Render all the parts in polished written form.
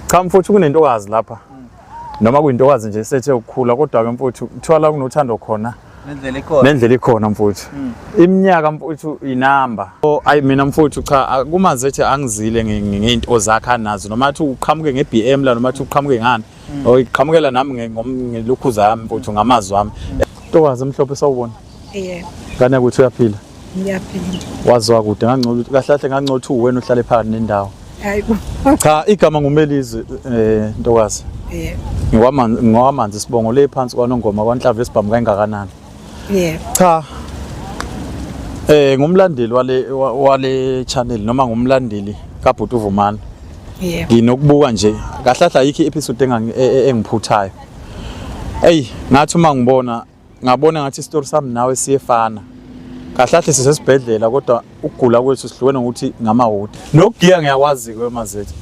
Cha mfowethu, kunentokazi lapha. Noma kuyintokazi nje esethe ukukhula, kodwa ke mfowethu kuthiwa la kunothando khona nendlela ikhona. Nendlela ikhona mfowethu. Iminyaka mfowethu inamba. Oh, ayi mina mfowethu, cha, kumazethe angizile ngeinto zakhe anazo, noma athi uqhamuke nge-BM la, noma athi uqhamuke ngani. Oh, iqhamukela nami ngelukhu zami mfowethu, ngamazwi ami. Ntokazi emhlophe, sawubona. Yebo. Ngane ukuthi uyaphila? Ngiyaphila. Waziwa kude ngangcono kahle kahle, ngangcono ukuthi uwena uhlale phakathi nendawo. Hayibo. Cha, igama nguMelizwe, ntokazi. Yebo. Ngikwamanzi, ngwamanzi sibongo le phansi kwaNongoma, kwanhlamvu esibhamu kangakanani. Yebo. Cha. Ngumlandeli wale channel, noma ngumlandeli kaBhuti Vumani. Yebo. Nginokubuka nje kahle kahle, ayikho i-episode engiphuthayo. Ey, ngathi uma ngibona, ngabona ngathi isitori sami nawe siyefana. Kahle kahle sisesibhedlela, kodwa ukugula kwethu sihlukene ngokuthi ngamahodi. Nokugiya ngiyakwazi kwemazethu.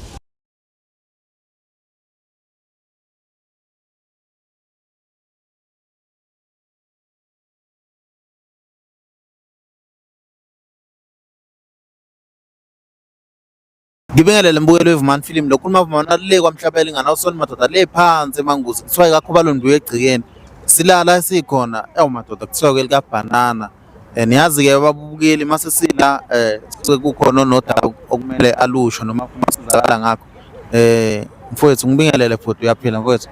Ngibingelele mbukelo weVumani Film, lokhuluma Vumani alile kwamhlaba elingana usoni madoda le phansi emanguzi, kuthiwa ikakhubalo nduye egcikeni silala esikhona ewu madoda, kuthiwa kwelika banana. Niyazi ke babukeli, mase sila kusuke kukhona onodaba okumele alusho noma afuna ngakho. Mfowethu, ngibingelele futhi, uyaphila mfowethu?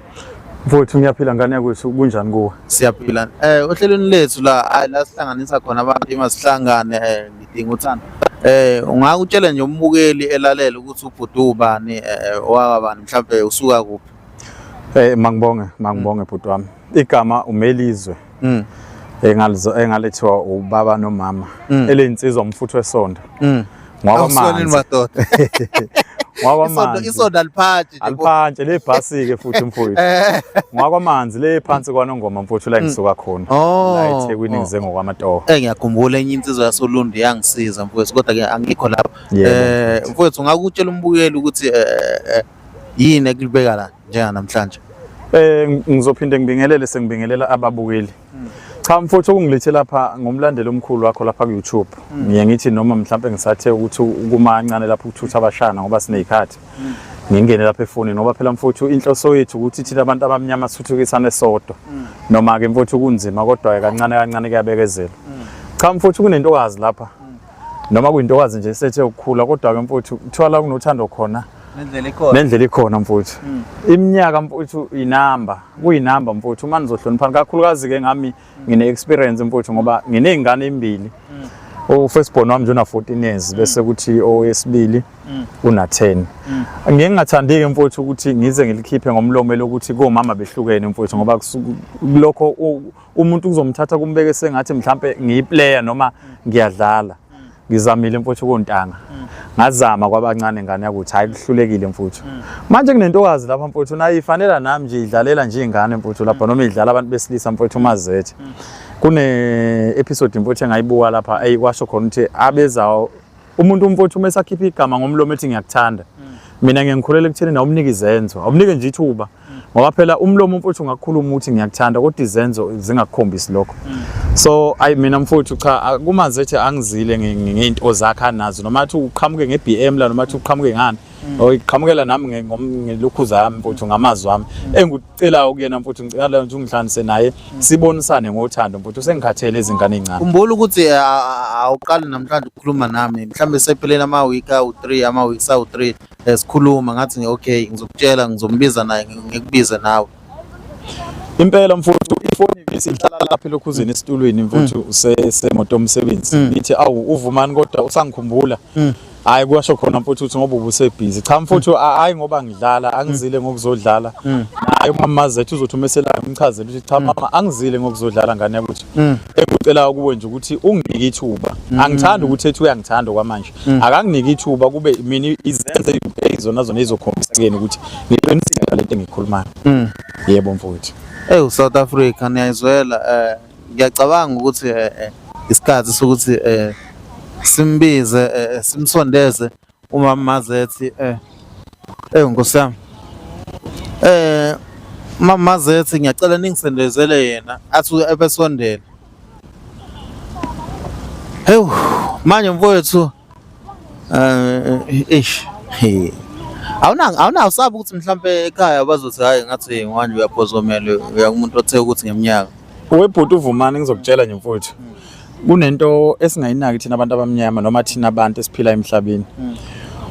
Mfowethu, ngiyaphila ngane yakwethu, kunjani kuwe? Siyaphila. Ohlelweni lethu la, ayi la sihlanganisa khona abantu, masihlangane, ngidinga uthando. Ungakutshela nje umbukeli elalela ukuthi ubhuti ubani, owakabani, mhlambe usuka kuphi? Mangibonge, mangibonge bhuti wami. Igama uMelizwe. Engalizo engalethiwa ubaba nomama. Eleyinsizwa umfutho wesonto. Awusonini Ngwakwamanzi. madoda. Ngwakwamanzi. Isonto aliphantshe nje. Aliphantshe le bhasi ke futhi mfowethu. Ngwakwamanzi le phansi kwaNongoma mfowethu, la ngisuka khona. Oh. La eThekwini, ngize ngokwamatoho. Ngiyakhumbula enye insizwa yasoLundi yangisiza mfowethu, kodwa ke angikho lapho. Yebo. Mfowethu, ungakutshela umbukeli ukuthi yini ekulibeka la njenganamhlanje? Ngizophinde ngibingelele, sengibingelela ababukeli. Cha mfowethu, okungilethe lapha ngomlandeli omkhulu wakho lapha ku YouTube. Ngiye ngithi noma mhlambe ngisathe ukuthi kumancane lapho ukuthutha abashana ngoba sinezikhathi. Ngingene lapha efonini ngoba phela mfowethu inhloso yethu ukuthi thina abantu abamnyama sithuthukisane sodwa. Noma ke mfowethu kunzima, kodwa ke kancane kancane kuyabekezela. Cha mfowethu, kunentokazi lapha. Noma kuyintokazi nje esethe ukukhula, kodwa ke mfowethu kuthiwa la kunothando khona nendlela ikhona. Nendlela ikhona mfowethu. Iminyaka mfowethu inamba, kuyinamba mfowethu, uma nizohloniphana kakhulukazi ke ngami ngine experience mfowethu ngoba nginezingane embili. O first born wami nje una 14 years, bese kuthi owesibili una 10. Ngeke ngingathandi ke mfowethu ukuthi ngize ngilikhiphe ngomlomo lokuthi komama behlukene mfowethu, ngoba lokho umuntu kuzomthatha kumbeke sengathi mhlambe ngiyiplayer noma ngiyadlala. Ngizamile mfowethu kontanga, ngazama kwabancane ngane yakuthi hayi, kuhlulekile mfowethu. Manje kunentokazi lapha mfowethu, nayo ifanela nami nje, idlalela nje ingane mfowethu lapha, noma idlala abantu besilisa mfowethu uMazethe. Kune episode mfowethu engayibuka lapha, eyikwasho khona ukuthi abezawo umuntu mfowethu uma esakhipha igama ngomlomo ethi ngiyakuthanda, mina ngiyangikhulela ekutheni awumnike izenzo, awumnike nje ithuba, ngoba phela umlomo mfowethu ungakhuluma ukuthi ngiyakuthanda, kodwa izenzo zingakukhombisi lokho. So ayi mina mfowethu, cha, kumazethe angizile ngeinto zakhe anazo, noma athi uqhamuke nge-BM la, noma athi uqhamuke ngani. Oh, iqhamukela nami ngelukhu zami mfowethu, ngamazwi ami. Engikucelayo kuyena mfowethu, ngicela ukuthi ungihlanganise naye, sibonisane ngothando mfowethu, sengikhathele izingane ezincane. Khumbula ukuthi awuqali namhlanje ukukhuluma nami, mhlawumbe sepheleni ama-week awu-3, ama-weeks awu-3 sikhuluma, ngathi okay, ngizokutshela, ngizombiza naye, ngikubize nawe. Impela mfowethu, ifoni isihlala lapha elokhuzeni esitulweni mfowethu semoto omsebenzi. Ngithi awu, uvumani kodwa usangikhumbula. Hayi, kwasho khona mfowethu ukuthi ngoba ubusebhizi. Cha mfowethu, hayi ngoba ngidlala, angizile ngokuzodlala. Naye umama Mazethu uzothi uma eselayo umchazele ukuthi cha mama, angizile ngokuzodlala ngane yakuthi. Engikucela kuwe nje ukuthi unginike ithuba. Angithandi ukuthi ethi uyangithanda kwamanje. Akanginike ithuba, kube mina izenze izona zona izokhombisa kuyena ukuthi ngiqinisile ngalento engiyikhulumayo. Yebo mfowethu. Ewu South Africa, niyayizwela. Ngiyacabanga ukuthi isikhathi sokuthi simbize, simsondeze umama Mazethi. Ewu Nkosi yami. Mama Mazethi, ngiyacela ningisendezele yena, athi ebesondela. Hewu manje mfowethu, ish. He. Awuna awunawusaba ukuthi mhlampe ekhaya bazothi hayi ngathi manje uyaphozomela uya kumuntu othe ukuthi ngeminyaka. Webhuti uVumani ngizokutshela nje mfowethu. Kunento esingayinaki thina abantu abamnyama noma thina abantu esiphila emhlabeni.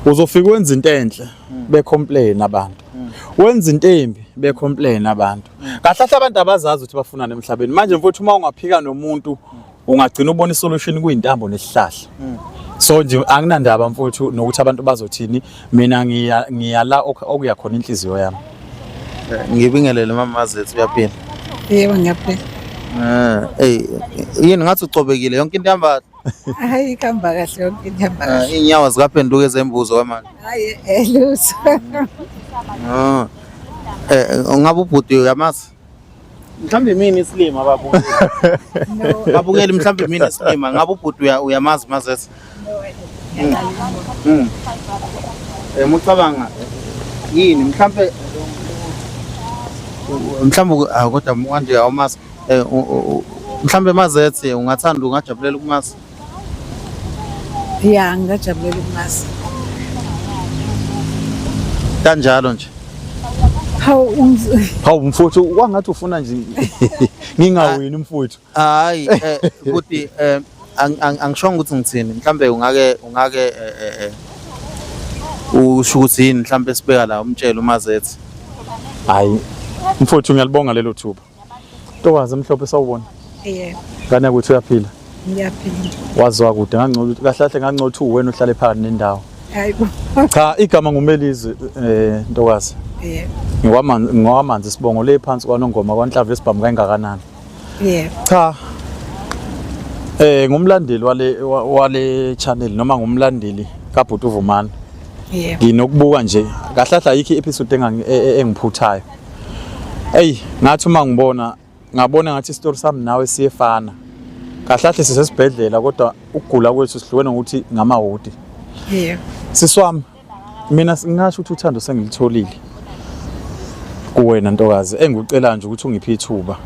Uzofika wenza into enhle becomplain abantu. Wenza into embi becomplain abantu. Kahle kahle abantu abazazi ukuthi bafunani emhlabeni. Manje mfowethu uma ungaphika nomuntu ungagcina ubona isolution kuyintambo nesihlahla. So nje anginandaba mfowethu nokuthi abantu bazothini mina ngiya ngiyala okuya khona inhliziyo yami. Ngibingelele mama Mazethu uyaphila. Yebo ngiyaphila. Eh, ey yini ngathi ucobekile yonke into ihamba Hayi ihamba kahle yonke into ihamba kahle. Iy'nyawo zikaphenduka ezembuzo kwamanje. Hayi lutho. Ah. Eh ngabe ubhuti uyamazi? Mhlawumbe mina isilima babukeli. No. Babukeli mhlawumbe mina isilima ngabe ubhuti uyamazi Mazethu? Mm. Eh mucabanga yini mhlambe mhlambe ah, kodwa manje awumazi eh mhlambe Mazethe ungathanda ungajabulela ukumazi. Ya ngingajabulela ukumazi. Kanjalo nje. Hawu Hawu mfowethu kwangathi ufuna nje ngingawini mfowethu. Hayi eh ukuthi eh angishongo ukuthi ngithini mhlambe ungake ungake eh, eh, usho ukuthi yini mhlambe sibeka la umtshele uMazethe. Hayi mfowethu ngiyalibonga lelo thuba. Ntokazi emhlophe sawubona. Yebo. Ngane yakwethu uyaphila. Ngiyaphila. Waziwa kude ngangcono kahle kahle ngangcono ukuthi uwena ohlale phakathi nendawo. Hayibo. Cha igama ngumelizwe eh ntokazi. Yebo. Ngikwamanzi ngikwamanzi isibongo le phansi kwaNongoma kwaNhlamvu esibhamu kayingakanani. Yebo. Cha. Eh ngumlandeli wale wale channel noma ngumlandeli kaBhuti Vumani. Yebo. Nginokubuka nje kahle kahle ayikho i-episode engiphuthayo. Ey ngathi uma ngibona ngabona ngathi isitori sami nawe siyefana. Kahle kahle sisesibhedlela kodwa ukugula kwethu sihlukene ngokuthi ngamahodi. Yebo. Siswami mina ngingasho ukuthi uthando sengilitholile kuwena ntokazi engikucela nje ukuthi ungiphe ithuba.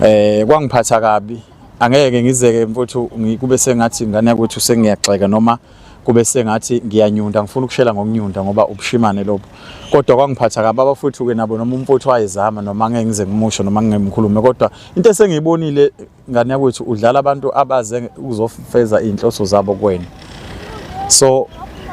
Eh kwangiphatha kabi angeke ngizeke mfowethu kube sengathi ngane yakwethu sengiyaxeka noma kube sengathi ngiyanyunda ngifuna ukushela ngokunyunda ngoba ubushimane lobo kodwa kwangiphatha kabi abafowethu ke nabo noma umfowethu wayezama noma ngeke ngize ngimusho noma ngimkhulume kodwa into esengiyibonile ngane yakwethu udlala abantu abaze ukuzofeza izinhloso zabo kuwena so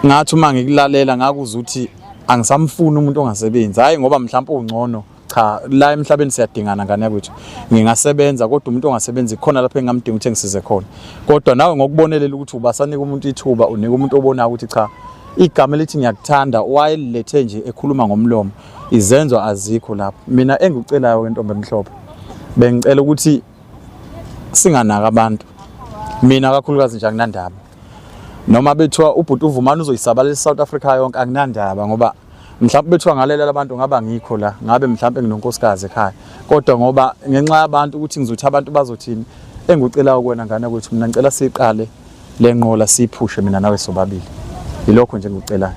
ngathi uma ngikulalela ngakuzwa ukuthi angisamfuni umuntu ongasebenzi hayi ngoba mhlawumbe ungcono cha la emhlabeni siyadingana ngane yakwethu ngingasebenza kodwa umuntu ongasebenzi khona lapho engingamdinga ukuthi engisize khona kodwa nawe ngokubonelela ukuthi ubasanika umuntu ithuba unika umuntu obonayo ukuthi cha igama elithi ngiyakuthanda wayelilethe nje ekhuluma ngomlomo izenzo azikho lapho mina engikucelayo ke ntombi emhlophe bengicela ukuthi singanaka abantu mina kakhulukazi nje anginandaba noma bethiwa ubhuti uvumani uzoyisabalalisa South Africa yonke anginandaba ngoba mhlawumbe bethiwa ngalela labantu ngaba ngikho la ngabe mhlawumbe nginonkosikazi ekhaya kodwa ngoba ngenxa yabantu ukuthi ngizothi abantu bazothini engikucelayo kuwena ngane kwethu mina ngicela siqale le nqola siyiphushe mina nawe sobabili yilokho nje engikucelayo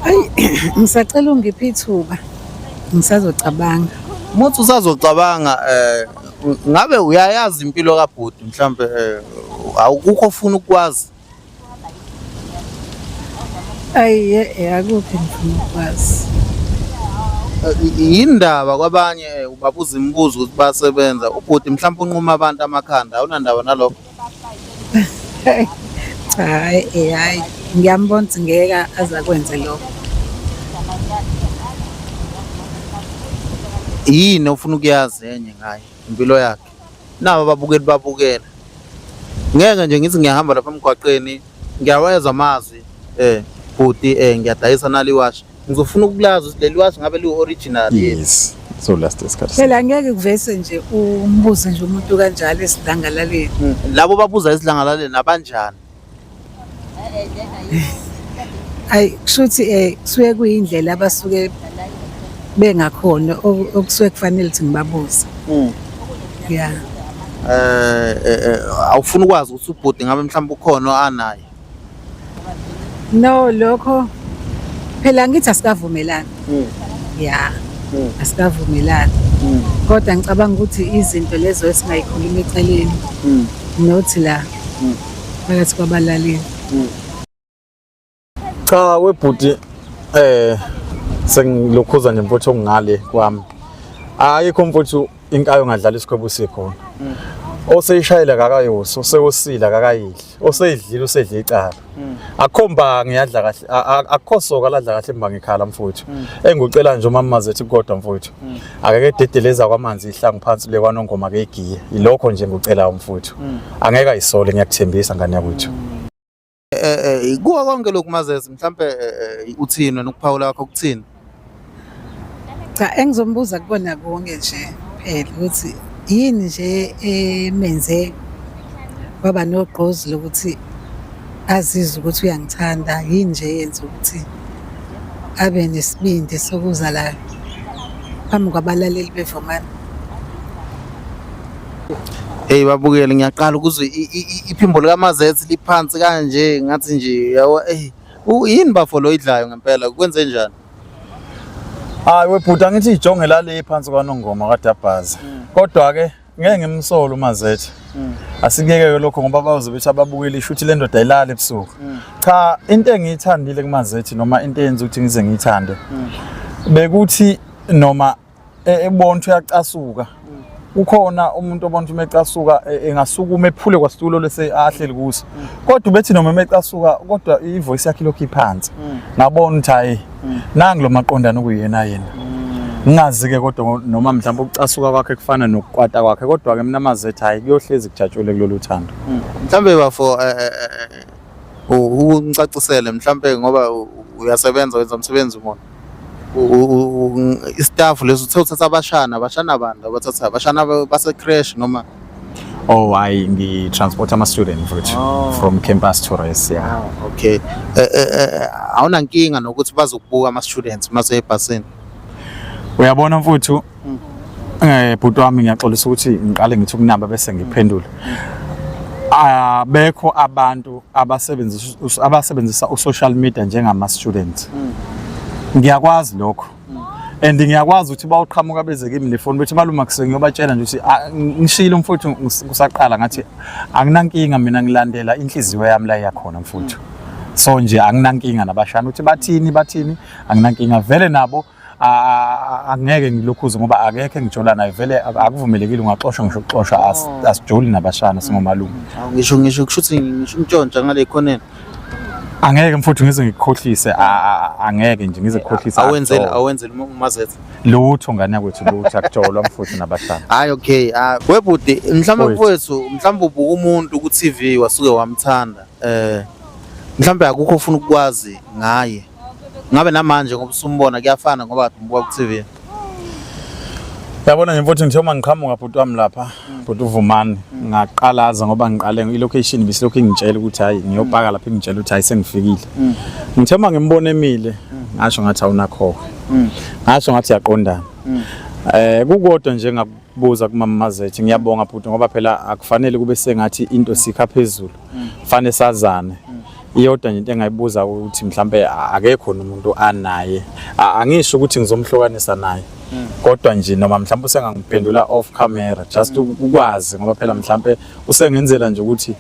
Ayi ngisacela ungiphe ithuba. Ngisazocabanga. Muthi usazocabanga eh ngabe uyayazi impilo kaBhuti mhlambe eh awukho ofuna ukwazi. Ayi eh, akukho engifuna ukwazi. Yindaba kwabanye eh, ubabuza imibuzo ukuthi basebenza ubhuti mhlawumbe unquma abantu amakhanda awunandaba nalokho. Cha hayi eh, hayi ngiyambona ukuthi ngeke aze akwenze lokho. Yini ofuna ukuyazi enye ngaye impilo yakhe? Nabo ababukeli babukela. Ngeke nje ngithi ngiyahamba lapha emgwaqeni ngiyawezwa amazwi eh bhuti eh ngiyadayisa naliwashi. Ngizofuna ukulazi ukuthi leli washi ngabe liwu-original yini. Yes. So last isikhathi. Phela ngeke kuvese nje umbuze nje umuntu kanjalo esidlangalaleni. Mm, Labo babuza esidlangalaleni abanjani? Ayi kushuthi eh kusuke kuyindlela abasuke bengakhona okusuke kufanele ukuthi ngibabuze. Mm. Yeah. Eh, eh, eh awufuni ukwazi ukuthi ubhuti ngabe mhlawumbe ukhona anaye. No lokho phela ngithi asikavumelani. Mm. Yeah. Mm. Asikavumelani. Mm. Kodwa ngicabanga ukuthi izinto lezo esingayikhuluma eceleni. Mm. Nothi la. Mm. Phakathi kwabalaleli. Mm. Cha webhuti sengilokhuza nje mfowethu okungale kwami. Ayikho mfowethu inkayo ngadlala isikhwebu sikhona. Oseyishayela kakayosi, oseyosila kakayidli, oseyidlile usedle icala. Akukho mbangi yadla kahle, akukho soka ladla kahle imbangi ikhala mfowethu. Engikucela nje umama Mazethi kodwa mfowethu. Akeke ededeleza kwamanzi ihlangu phansi le kwaNongoma ke igiye. Ilokho nje ngikucela mfowethu. Angeke ayisole ngiyakuthembisa ngane yakwethu. Kuwo konke lokhu Mazezi mhlambe uthini wena ukuphawula kwakho kuthini? Cha, engizombuza kubona konke nje phela ukuthi yini nje emenze waba nogqozi lokuthi azizwe ukuthi uyangithanda, yini nje eyenza ukuthi abe nesibindi sokuza la phambi kwabalaleli beVumani. Hey babukeli ngiyaqala ukuzwa iphimbo likaMazethi liphansi kanje ngathi nje yabo eh yini bafo lo idlayo ngempela kwenze njani? Hayi webhuti angithi ijonge lale phansi kwaNongoma kwaDabhaza. Kodwa ke ngeke ngimsole uMazethi. Asikuyeke lokho ngoba bazobe bethi ababukeli isho ukuthi le ndoda ayilali ebusuku. Cha into engiyithandile kuMazethi noma into eyenza ukuthi ngize ngiyithande. Bekuthi noma ebona ukuthi uyacasuka kukhona umuntu obona ukuthi uma ecasuka engasukuma ephule kwasitulo lesi ahleli kuso kodwa ubethi noma uma ecasuka kodwa i-voice yakhe ilokhu iphansi ngabona ukuthi hhayi nangu lo maqondana okuyena yena ngingazi-ke kodwa noma mhlawumbe ukucasuka kwakhe kufana nokukwata kwakhe kodwa-ke mina Mazethi hhayi kuyohlezi kujatshule kulolu thando. Mhlawumbe bafo ungicacisele mhlawumbe ngoba uyasebenza wenza umsebenzi umona. Istaff leso uthe uthatha abashana, abashana bani abathatha abashana base creche noma? Oh hayi ngi-transport ama-student futhi from campus to res yeah. Oh, okay. Awunankinga nokuthi bazokubuka ama-students mase ebhasini? Uyabona mfuthu bhuti wami ngiyaxolisa ukuthi ngiqale ngithi ukunamba bese ngiphendula. Abekho abantu abasebenzisa u-social media njengama-students. Ngiyakwazi lokho. And ngiyakwazi ukuthi bawuqhamuka beze kimi nefoni bethi malume kuse ngiyobatshela nje ukuthi ngishilo mfowethu kusaqala ngathi anginankinga mina ngilandela inhliziyo yami la iyakhona mfowethu. So nje anginankinga nabashana ukuthi bathini anginankinga vele nabo angeke ngilokhuze ngoba akekho engijola naye vele akuvumelekile ungaxoshwa ngisho ukuxoshwa asijoli nabashana singomalume. Ngisho kusho ukuthi ngisho umtshontsha ngale khoneni. Angeke mfowethu ngize ngikukhohlise angeke nje ngize ngikukhohlise. Awenzeli awenzeli uMazethe. Lutho ngane yakwethu lutho akujolwa mfowethu nabashana. Hayi okay. Webhuti mhlawumbe mfowethu mhlawumbe ubuka umuntu ku TV wasuke wamthanda. Mhlawumbe akukho ofuna ukwazi ngaye. Ngabe namanje ngoba usumbona kuyafana ngoba kade umbuka ku TV. Yabona nje mfowethu ngithe uma ngiqhamuka bhuti wami lapha bhuti uVumani ngaqalaza ngoba ngiqale i-location ibisilokhu ingitshela ukuthi hayi ngiyopaka lapha ingitshela ukuthi hayi sengifikile. Ngithe uma ngimbona emile ngasho ngathi awunakhoke. Ngasho ngathi yaqondana. Kukodwa nje ngakubuza kumama Mazethi ngiyabonga bhuti ngoba phela akufanele kube sengathi into sikha phezulu. Fanele sazane. Iyodwa nje into engayibuza ukuthi mhlambe akekho umuntu anaye. Angisho ukuthi ngizomhlukanisa naye. Kodwa nje noma mhlambe usengangiphendula off camera just ukwazi ngoba phela mhlambe usengenzela nje ukuthi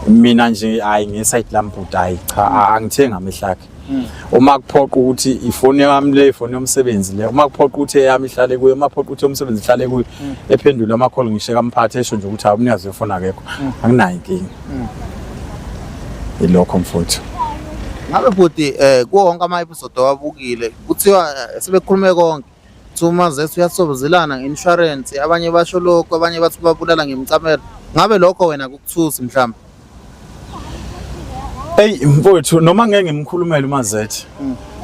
mina nje hayi ngeside lami bhuti hayi cha angithengi amehlo akhe. Uma kuphoqa ukuthi ifoni yami le ifoni yomsebenzi le uma kuphoqa ukuthi eyami ihlale kuyo uma kuphoqa ukuthi yomsebenzi ihlale kuyo ephendula ama-call ngisho kamphathi esho nje ukuthi hayi umnikazi wefoni akekho anginayo inkinga. Ilokho mfowethu. Ngabe bhuti kuwo wonke ama-episode owabukile kuthiwa sebekhulume konke kuthiwa uMazethu uyasobozelana nge-insurance abanye basho lokho abanye bathi babulala ngemicamelo ngabe lokho wena kukuthusi mhlawumbe? Hey mfowethu noma ngeke ngimkhulumele uMazethu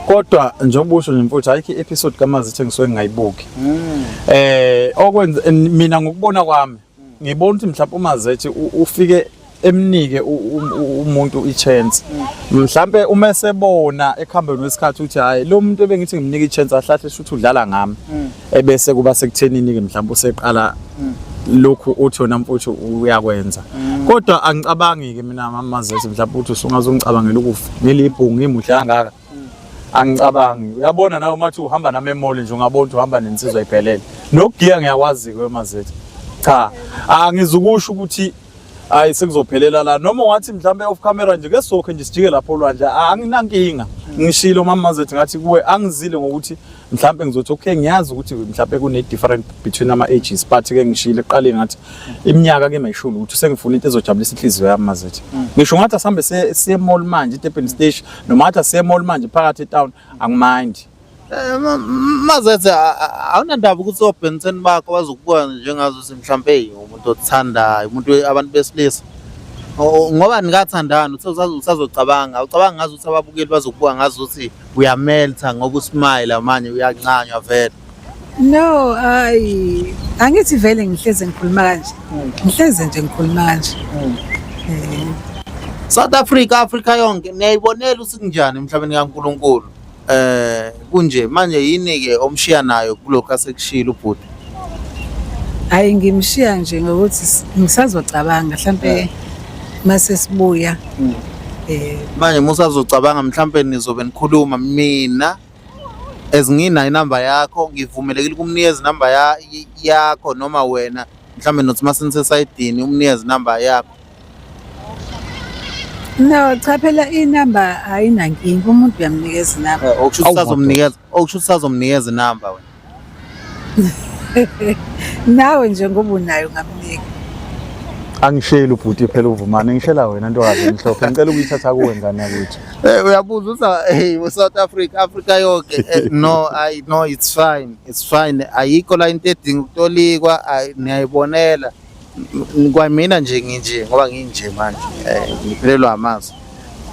kodwa njengoba usho nje mfowethu ayikho i-episode kaMazethu engisuke ngingayibuki. Okwenza mina ngokubona kwami ngibona ukuthi mhlawumbe uMazethu ufike emnike umuntu i-chance mhlambe uma esebona ekuhambeni kwesikhathi ukuthi hayi lo muntu ebengithi ngimnika i-chance ahlahle shuthi udlala ngami ebese kuba sekuthenini ke mhlawumbe useqala lokhu uthi wena mfowethu uyakwenza kodwa angicabangi ke mina Mamazethu mhlawumbe uthi usungaze ungicabangela ukufa ngilibhungu ngimuhle kangaka angicabangi uyabona nawe uma uthi uhamba nami emall nje ungabona ukuthi uhamba nensizwa iphelele nokugiya ngiyakwazi ke Mazethu cha angizukusho ukuthi hayi sekuzophelela la noma wathi mhlambe off camera nje ke sokhe nje sijike lapho olwandle anginankinga. Ngishilo mama Mazethe ngathi kuwe angizile ngokuthi mhlambe ngizothi okay, ngiyazi ukuthi mhlambe kune different between ama ages, but ke ngishilo ekuqaleni ngathi iminyaka ke mayishilo ukuthi sengifuna into ezojabulisa inhliziyo yami Mazethe. Ngisho ngathi asambe siye mall manje, eDurban Station, noma ngathi asiye mall manje phakathi etown, angimind. Mazethe, awunandaba ukuthi obhenseni bakho bazokubuka njengazo ukuthi mhlampe hey, umuntu othandayo, umuntu abantu besilisa. Ngoba nikathandani uthe usazocabanga, awucabanga ngazi ukuthi ababukeli bazokubuka ngazi ukuthi uyameltha ngoba usmile manje uyancanywa vele. No, ayi, angithi vele ngihleze ngikhuluma kanje. Ngihleze nje ngikhuluma kanje. South Africa, Africa yonke niyayibonela ukuthi kunjani emhlabeni kaNkulunkulu. Kunje manje yini ke omshiya nayo kulokho asekushilo ubhuti? Hayi, ngimshiya nje ngokuthi ngisazocabanga mhlambe mase sibuya. Manje musazocabanga mhlambe nizobe nikhuluma, mina as nginayo inamba yakho ngivumelekile ukumnikeza inamba yakho, noma wena mhlambe nothi mase nisesayidini umnikeze inamba yakho. No, cha phela inamba ayinankinga, umuntu uyamnikeza inamba. Okusho Awu, ukuthi usazomnikeza, okusho ukuthi usazomnikeza inamba wena. Nawe nje ngoba unayo ungamnika. Angisheli ubhuti phela uVumani, ngishela wena ntokazi emhlophe. Ngicela ukuyithatha kuwe ngane yakwethu. Uyabuza uthi hey, South Africa, Africa yonke. No, I no, it's fine. It's fine. Ayikho la into edinga ukutolikwa, niyayibonela. Kwamina nje nginje ngoba nginje manje. Ngiphelelwa amazwi.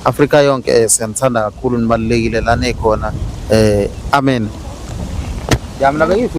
Afrika yonke siyanithanda kakhulu, nibalulekile la nikhona. Amen. Ya mina bengithi